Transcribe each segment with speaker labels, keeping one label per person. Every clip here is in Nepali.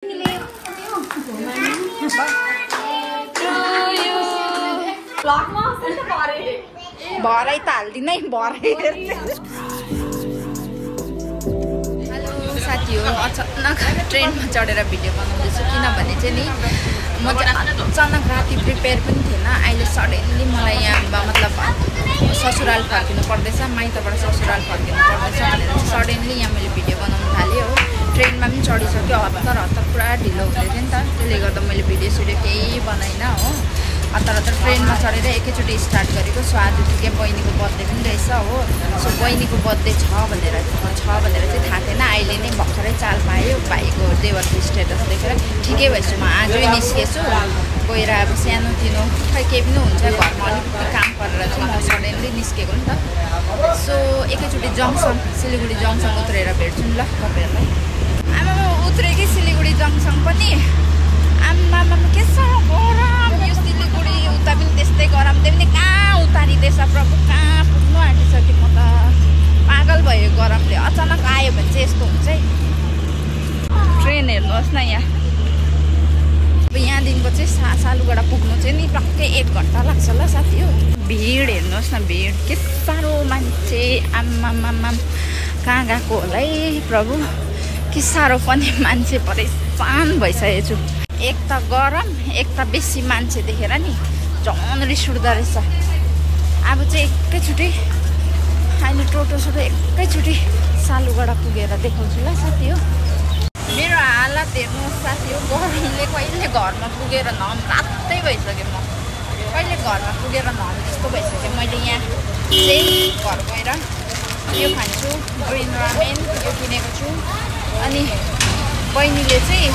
Speaker 1: भरै त हाल्दिनै भरै। हेलो साथीहरू, अचानक ट्रेनमा चढेर भिडियो बनाउँदैछु किनभने चाहिँ नि म चाहिँ अचानक राति प्रिपेयर पनि थिएन। अहिले सडनली मलाई यहाँ मतलब ससुराल फर्किनु पर्दैछ, माइतबाट ससुराल फर्किनु पर्दैछ भनेर सडनली यहाँ मैले भिडियो बनाउनु थालेँ हो। ट्रेनमा पनि चढिसक्यो, हतार पुरा ढिलो हुँदै थियो नि त, त्यसले गर्दा मैले भिडियो सिडियो केही बनाइनँ हो। हतार ट्रेनमा चढेर एकैचोटि स्टार्ट गरेको। सो आज ठिकै बहिनीको बर्थडे पनि रहेछ हो। सो बहिनीको बर्थडे छ भनेर चाहिँ थाहा थिएन। अहिले नै भर्खरै चाल पायो, भाइको देवरको स्टेटस देखेर ठिकै भएछु। म आजै निस्केछु, गएर अब सानोतिनो खै केही पनि हुन्छ घरमा अलिकति काम गरेर चाहिँ म सडनली निस्केको नि त। सो एकैचोटि जङ्सन सिलगढी जङ्सन उत्रेर भेट्छु नि ल तपाईँहरूलाई। आमामा उत्रेकै सिलगढी जङ्सन पनि, आमामा के साह्रो गरम यो सिलगढी, उता पनि त्यस्तै गरम। त्यो पनि कहाँ उतारिँदैछ प्रभु, कहाँ पुग्नु आँटिसक्यो। म त पागल भयो गरमले। अचानक आयो भने चाहिँ यस्तो हुन्छ है। ट्रेन हेर्नुहोस् न यहाँ, अब यहाँदेखिको चाहिँ सालुगढा पुग्नु चाहिँ नि टक्कै 1 घन्टा लाग्छ ल साथी हो। भिड हेर्नुहोस् न, भिड के साह्रो मान्छे, आम्मामाम कहाँ गएको होला है प्रभु। कि साह्रो पनि मान्छे परेशान भइसकेको छु। एक त गरम, एक त बेसी मान्छे देखेर नि झन् रिस उठ्दो रहेछ। अब चाहिँ एकैचोटि अहिले टोटोसोटो एकैचोटि सालुगढा पुगेर देखाउँछु ल साथी हो। मेरो हालत हेर्नुहोस् साथी हो, गरमले कहिले घरमा पुगेर नम रातै भइसक्यो। म कहिले घरमा पुगेर नम जस्तो भइसक्यो। मैले यहाँ चाहिँ घर गएर यो खान्छु, ग्रिन रामेन यो किनेको छु। अनि बहिनीले चाहिँ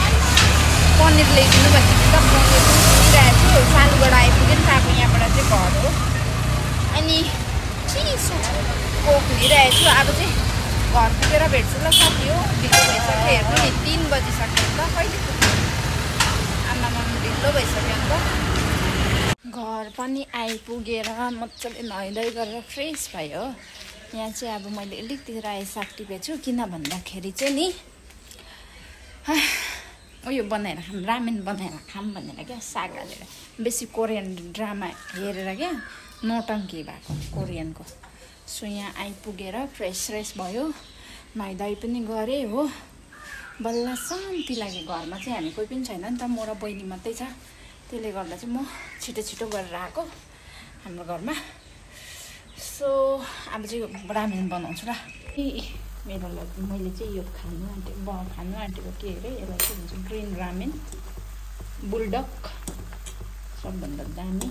Speaker 1: पनिर ल्याइदिनु भनेको त पनिर किनिरहेको छु। सालुगढा आइपुग्यो नि त अब यहाँबाट चाहिँ घर हो। अनि चिसो कोक लिइरहेको छु। अब चाहिँ घर पुगेर भेट्छु ल साथी हो। ढिलो भइसक्यो, हेर्नु नि 3 बजिसक्यो नि त, कहिले पुग्नु। आमामा ढिलो भइसक्यो नि त। घर पनि आइपुगेर मजाले नुहाइधुवाइ गरेर फ्रेस भयो। यहाँ चाहिँ अब मैले अलिकति रायो साग टिपेको छु, किन भन्दाखेरि चाहिँ नि उयो बनाएर खाऊँ, रामेन बनाएर खाऊँ भनेर क्या, साग हालेर। बेसी कोरियन ड्रामा हेरेर क्या नौटङ्की भएको कोरियनको। सो यहाँ आइपुगेर फ्रेस भयो, नुहाइधुवाइ पनि गरेँ हो। बल्ल शान्ति लाग्यो। घरमा चाहिँ हामी कोही पनि छैन नि त, म र बहिनी मात्रै छ। त्यसले गर्दा चाहिँ म छिटो गरेर आएको हाम्रो घरमा। सो अब चाहिँ रामेन बनाउँछु र। मेरो लागि मैले चाहिँ यो खानु आँटेको के अरे, यसलाई चाहिँ भन्छ ग्रिन रामेन बुलडक, सबभन्दा दामी।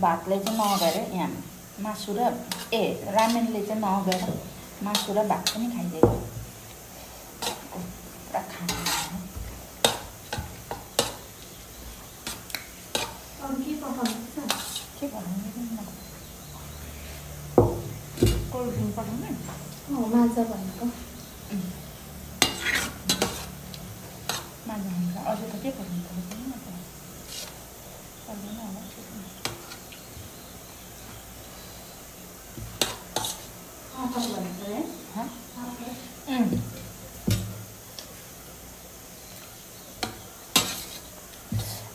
Speaker 1: भातले चाहिँ नगएर यहाँ मासु र रामेनले चाहिँ नगएर मासु र भात पनि खाइदिएको। पुरा खानु के बनाउनु, कोल्ड ड्रिङ्क पठाउनु माजा भनेको। माजा हुन्छ अझै त के पठाउनु पर्दैन होला।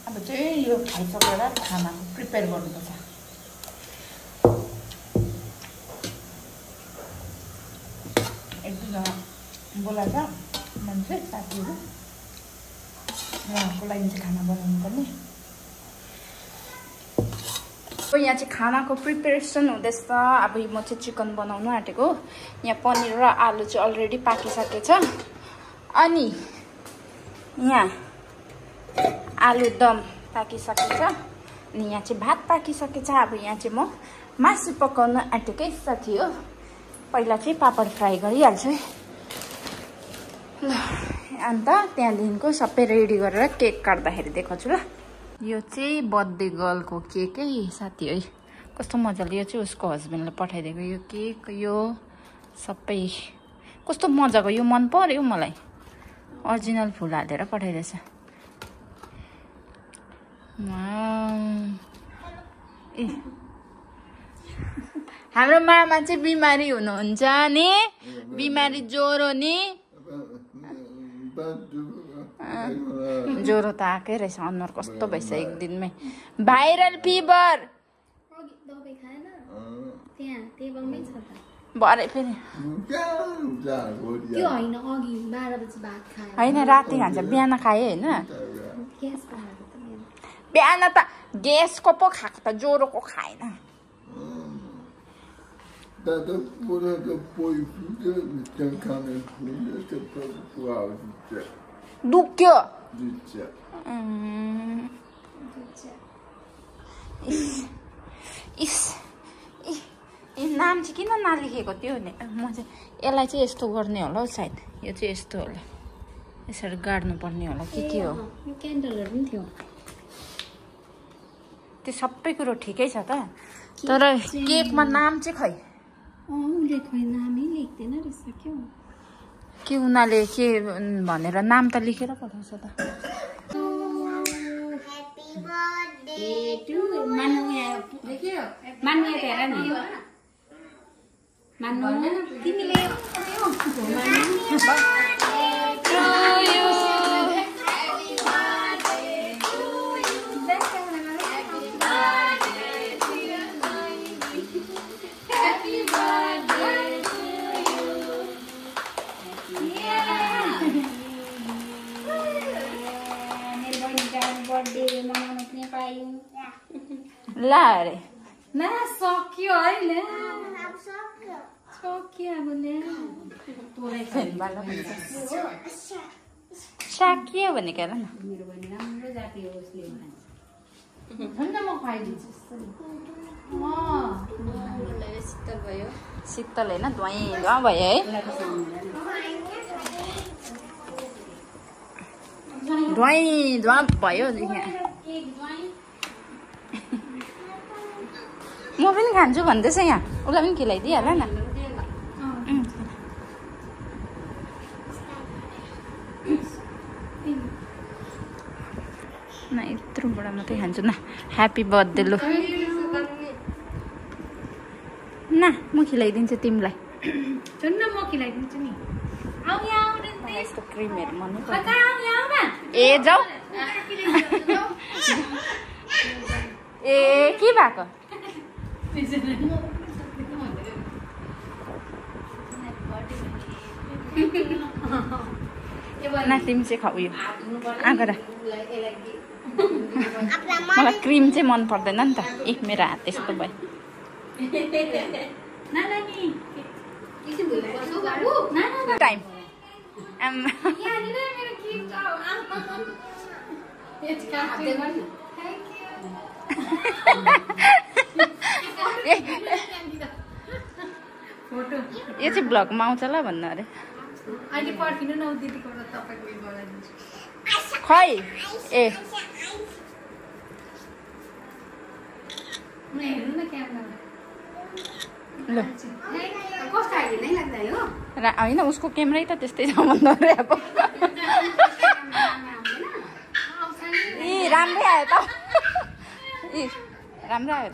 Speaker 1: अब चाहिँ यो खाइसकेर खाना प्रिपेयर गर्नुपर्छ। एक दुईजना बोलाएर मान्छे साथीहरू, उहाँहरूको लागि चाहिँ खाना बनाउनु पर्ने। यहाँ चाहिँ खानाको प्रिपेरेसन हुँदैछ। अब म चाहिँ चिकन बनाउनु आँटेको। यहाँ पनिर र आलु चाहिँ अलरेडी पाकिसकेको छ। अनि यहाँ आलु दम पाकिसकेको छ। अनि यहाँ चाहिँ भात पाकिसकेको छ। अब यहाँ चाहिँ म मासु पकाउन आँटेकै साथी हो। पहिला चाहिँ पापड फ्राई गरिहाल्छु है ल। अन्त त्यहाँदेखिको सबै रेडी गरेर केक काट्दाखेरि देखाउँछु ल। यो चाहिँ बर्थडे गर्लको केक है साथी है, कस्तो मजाले। यो चाहिँ उसको हस्बेन्डले पठाइदिएको यो केक। यो सबै कस्तो मजाको यो मन पर्यो मलाई ओरिजिनल फुल हालेर पठाइदिएछ हाम्रो मामा चाहिँ बिमारी हुनुहुन्छ नि बिमारी ज्वरो नि ज्वरो त आएकै रहेछ अनुहार कस्तो भएछ एक दिनमै भाइरल फिभर भरे फेरि होइन राति खान्छ बिहान खायो होइन बिहान त ग्यासको पो खाएको त ज्वरोको खाएन दुख्यो नाम चाहिँ किन नलेखेको त्यो नि म चाहिँ यसलाई चाहिँ यस्तो गर्ने होला हौ सायद यो चाहिँ यस्तो होला यसरी गाड्नुपर्ने होला के हो
Speaker 2: क्यान्डलहरू पनि थियो
Speaker 1: त्यो सबै कुरो ठिकै छ त तर केकमा नाम चाहिँ खै
Speaker 2: उसले खै नामै लेख्दैन रहेछ क्या
Speaker 1: के उनीहरूले के भनेर नाम त लेखेर पठाउँछ त ला अरे
Speaker 2: ना सक्यो है सक्यो अब
Speaker 1: साकियो भनेको हेर न
Speaker 2: मेरो बहिनी राम्रो जाति हो उसले भन्छ म खुवाइदिन्छु शीतल भयो
Speaker 1: शीतल होइन धुवाई धुवा भयो है धुवाई धुवा भयो म पनि खान्छु भन्दैछ यहाँ उसलाई पनि खिलाइदिइहाल न यत्रोबाट मात्रै खान्छु न ह्याप्पी बर्थडे लु न म खिलाइदिन्छु तिमीलाई
Speaker 2: सुन्न म खिलाइदिन्छु नि
Speaker 1: यस्तो क्रिमहरू मन ए जाऊ ए के भएको न तिमी चाहिँ खाऊ यो आँखा मलाई क्रिम चाहिँ मन पर्दैन नि त ए मेरो हात यस्तो भयो टाइम यो चाहिँ भ्लगमा आउँछ ल भन्नु अरे खै ए ल होइन उसको क्यामेरै त त्यस्तै छ भन्नु अरे अब ए राम्रै आयो त ए राम्रो आयो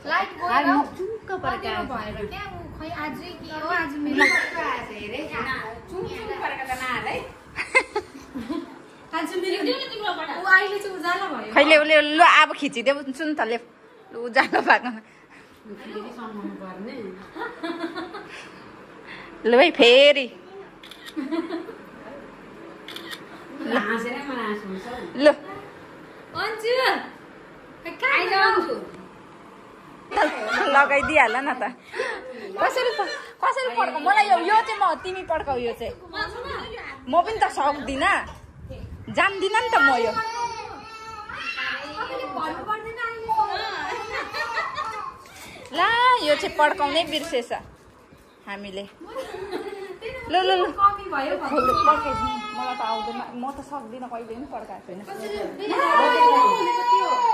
Speaker 1: खैले उसले ल अब खिचिदेऊ सुन त ले उज्यालो भएको ल है फेरि ल लगाइदिइहाल न त कसरी पड्काउ मलाई यो चाहिँ म तिमी पड्काउ यो चाहिँ म पनि त सक्दिनँ जान्दिनँ नि त म यो ला यो चाहिँ पड्काउनै बिर्सेछ हामीले ल ल ल पड्काइदिनु मलाई त आउँदैन म त सक्दिनँ कहिले पनि पड्काएको छैन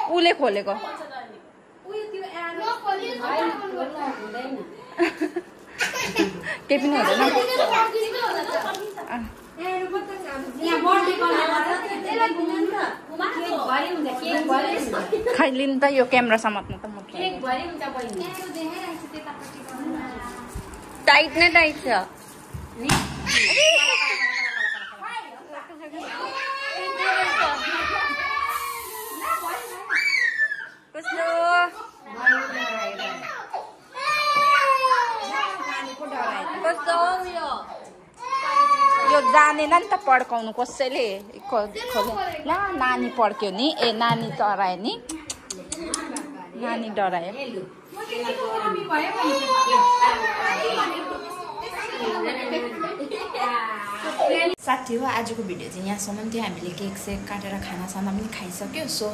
Speaker 1: उसले खोलेको केही पनि हुँदैन खै लिनु त यो क्यामेरा समात्नु त म
Speaker 3: टाइट नै टाइट छ
Speaker 1: यो जानेन नि त पड्काउनु कसैले ल नानी पड्क्यो नि ए नानी डरायो नि नानी डरायो साथी हो आजको भिडियो चाहिँ यहाँसम्म थियो हामीले केक सेक काटेर खानासाना पनि खाइसक्यो so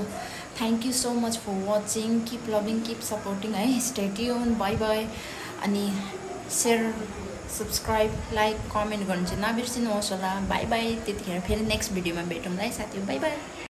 Speaker 1: thank you so much for watching keep loving keep supporting है स्टे ट्युन बाई बाई अनि सेयर सब्सक्राइब लाइक कमेन्ट गर्नु चाहिँ नबिर्सिनुहोस् होला बाई बाई त्यतिखेर फेरि नेक्स्ट भिडियोमा भेटौँला है साथी बाई बाई